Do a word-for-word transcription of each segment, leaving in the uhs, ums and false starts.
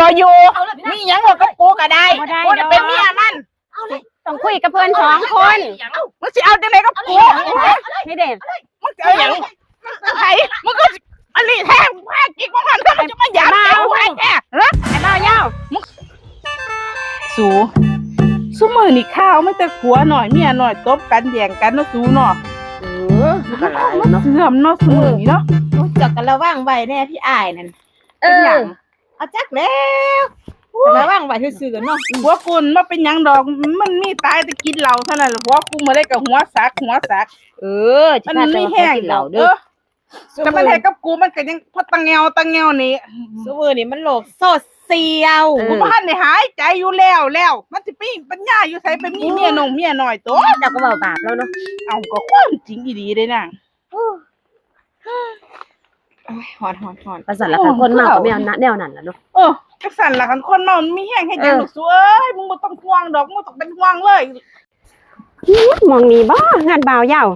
เอาอยู่ มีหยังบอกกับกูก็ได้ บ่ได้ กูจะเป็นเมียมัน ต้องคุยกับเพิ่นสองคน มึงสิเอาจังไดกับกู นี่เด้ มึงสิเอาหยัง ไผ มึงก็อันนี้แท้ มึงพากินของมัน มึงจะมาหยามกูแท้ ฮะ ไอ้บ่าวยาว สู ซุมื้อนี่ข่าวมีแต่ผัวน้อยเมียน้อยตบกันแย่งกันเนาะสูเนาะ เออ มันก็หลายเนาะ เสื่อมเนาะซุมื้อนี้เนาะ โอ้ย เจ้าก็ระวังไว้แน่พี่อ้ายนั่น เออ เป็นหยัง เอาจักแล้ว ระวังไว้ซื่อๆเนาะ ผัวกูมันบ่เป็นหยังดอก มันมีตายแต่กินเหล้าเท่านั้นแหละ ผัวกูมื้อใดก็หัวสักหัวสัก เออ มันมีแฮงดอก เออ แต่มันเฮ็ดกับกูมันก็ยังพอตะแงวตะแงวนี่ ซุมื้อนี้มันโลกโซเชียล เออ กูบ่ทันได้หายใจอยู่แล้วแล้ว มันสิมีปัญญาอยู่ไสไปมีเมียน้องเมียน้อยโต เจ้าก็เว้าบาปแล้วเนาะ เอาก็ความจริงอีหลีเด้นาง โอ้ย ฮ้อนๆๆ ว่าซั่นล่ะ คันคนเมาก็แนวนั้น แนวนั้นล่ะเนาะ เออ จังซั่นล่ะ คันคนเมามันมีแฮงเฮ็ดหยัง เออ ลูกสูเอ้ย มึงบ่ต้องห่วงดอก มึงบ่ต้องเป็นห่วงเลย อื้อ หม่องนี้บ่ เฮือนบ่าวยาว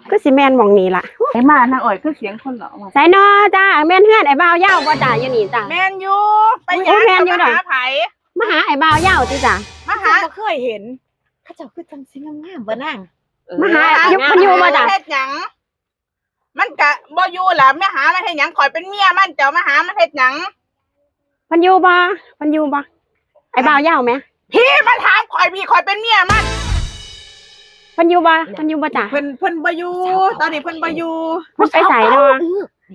คือสิแม่นหม่องนี้ล่ะ ไอ้มา นางอ้อย คือเสียงคนเหรอวะ ไสน้อจ้า แม่นเฮือนไอ้บ่าวยาวบ่จ้า อยู่นี่จ้า แม่นอยู่ ไป อุ๊ย หยัง แม่นอยู่ ก็มาหา ดอก ไผ มาหาไอ้บ่าวยาวติจ้า มาหา บ่เคยเห็น เขาเจ้าคือจังสิงามๆบ่นาง มาหา เออ อยู่ เพิ่นอยู่บ่จ้า เฮ็ดหยัง มันกะบ่อยู่ล่ะ มาหามันเฮ็ดหยัง ข่อยเป็นเมียมัน เจ้ามาหามันเฮ็ดหยัง เพิ่นอยู่บ่ เพิ่นอยู่บ่ ไอ้บ่าวยาวแหม พี่มาถามข่อยพี่ ข่อยเป็นเมียมัน เพิ่นอยู่บ่ เพิ่นอยู่บ่จ้า เพิ่น เพิ่นบ่อยู่ ตอนนี้เพิ่นบ่อยู่ เพิ่นไปไสเนาะ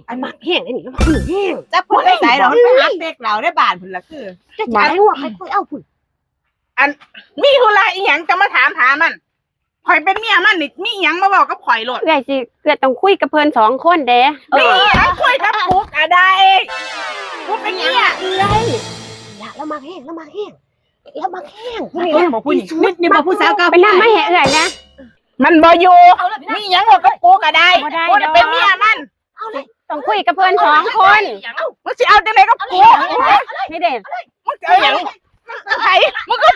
อันมักแฮงเด้นี่ มักแฮง จักเพิ่นไปไสดอก เพิ่นไปหาเป๊กเหล้าในบ้านพุ้นล่ะคือ จะจ่ายให้ว่าใครคุยเอาพุ้น อัน มีธุระอีหยังจะมาถามหามัน ข่อยเป็นเมียมันนี่ มีหยังมาเว้ากับข่อยโลด เอื้อยสิ เอื้อยต้องคุยกับเพิ่นสองคนเด้ เออ มีหยังคุยกับกูก็ได้ กูเป็นเมีย เอื้อย อย่า แล้วมักแฮง แล้วมักแฮง แล้วมักแฮง ผู้นี้แฮงบ่ผู้นี้ นี่ นี่บ่ผู้สาวเก่า ไปนำมาให้เอื้อยนะ มันบ่อยู่ มีหยังเว้ากับกูก็ได้ บ่ได้ กูจะเป็นเมียมัน ต้องคุยกับเพิ่นสองคน มึงสิเอาจังไดกับกู นี่เด้ มึงสิเอาหยัง ไผ มึงก็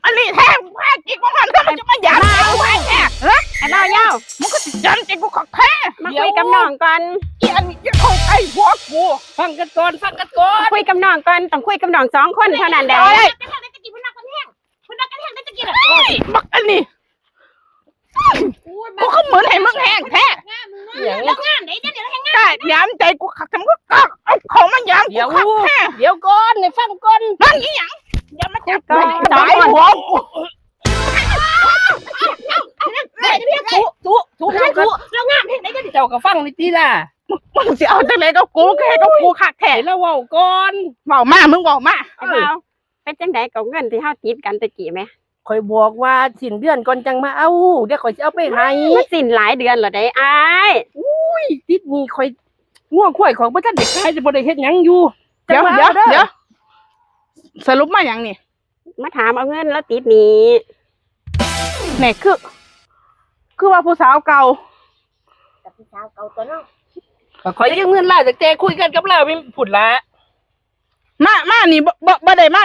อันนี้แท้ มึงพากินของมัน มึงจะมาหยามกูแท้ ฮะ ไอ้บ่าวยาว มึงก็สิหยามใจกูคักแท้ มาคุยกับน้องก่อน อีอันนี้อย่าเข้าใกล้ผัวกู ฟังกันก่อน ฟังกันก่อน คุยกับน้องก่อน ต้องคุยกับน้องสองคนเท่านั้นเด้ เอ้ย เพิ่นว่ากันแฮงได้ตะกี้น่ะ โอ้ย บักอันนี้ กูก็เหมือนให้มึงแฮงแท้ แล้วงามได้เดี๋ยวนี้แล้วแฮงงาม กล้าหยามใจกูคัก มึงก็เอาของมาหยามกูคักแท้ เดี๋ยวก่อน ให้ฟังก่อน มันอีหยัง อย่ามาจับ ก่อน กู สองคน หัวกู เดี๋ยวเดี๋ยวเดี๋ยว ถู ถู ถู ถู แล้วงามแฮงได้เดี๋ยวนี้ เจ้าก็ฟังนี่ติล่ะ มึงสิเอาจังไดกับกู ก็ให้กับกูคักแท้ ให้เราเว้าก่อน เว้ามา มึงเว้ามา ไอ้บ่าว เป็นจังไดกับเงินที่เฮาติดกันตะกี้แหม ข่อยบอกว่าสิ้นเดือนก่อนจังมาเอา เดี๋ยวข่อยสิเอาไปให้ มันสิ้นหลายเดือนแล้วเด้อ้าย อุ้ย ติดหนี้ข่อย งัวควายของบ่ทันได้ขาย จะบ่ได้เฮ็ดหยังอยู่ เดี๋ยว จังมาเอาเด้อ เดี๋ยว เดี๋ยว สรุปมาหยังนี่ มาถามเอาเงินแล้วติดหนี้ แหน่ คือ คือว่าผู้สาวเก่า กับผู้สาวเก่าตัวเนาะ ข่อยยืมเงินลาวตั้งแต่คุยกันกับลาวมีผุดละ มา มานี่ บ่ บ่ บ่ได้มา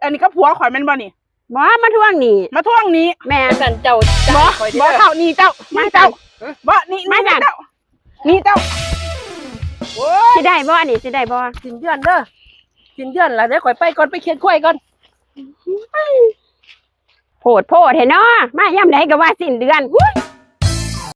อันนี้ก็ผัวข่อยแม่นบ่นี่ บ่ มาทวงหนี้ มาทวงหนี้ แม่น สั่นเจ้า บ่ จ่ายข่อยเด้อ บ่ เท่านี้เจ้า มาเจ้า มาสั่น บ่ นี่ มา นี่ สั่น เจ้า นี่เจ้า โอ้ย สิได้บ่นี่ สิได้บ่ สิ้นเดือนเด้อ สิ้นเดือนละ เดี๋ยวข่อยไปก่อน ไปเขียนควายก่อน โพดโพดแท้เนาะ มายามใดก็ว่าสิ้นเดือน อุ๊ย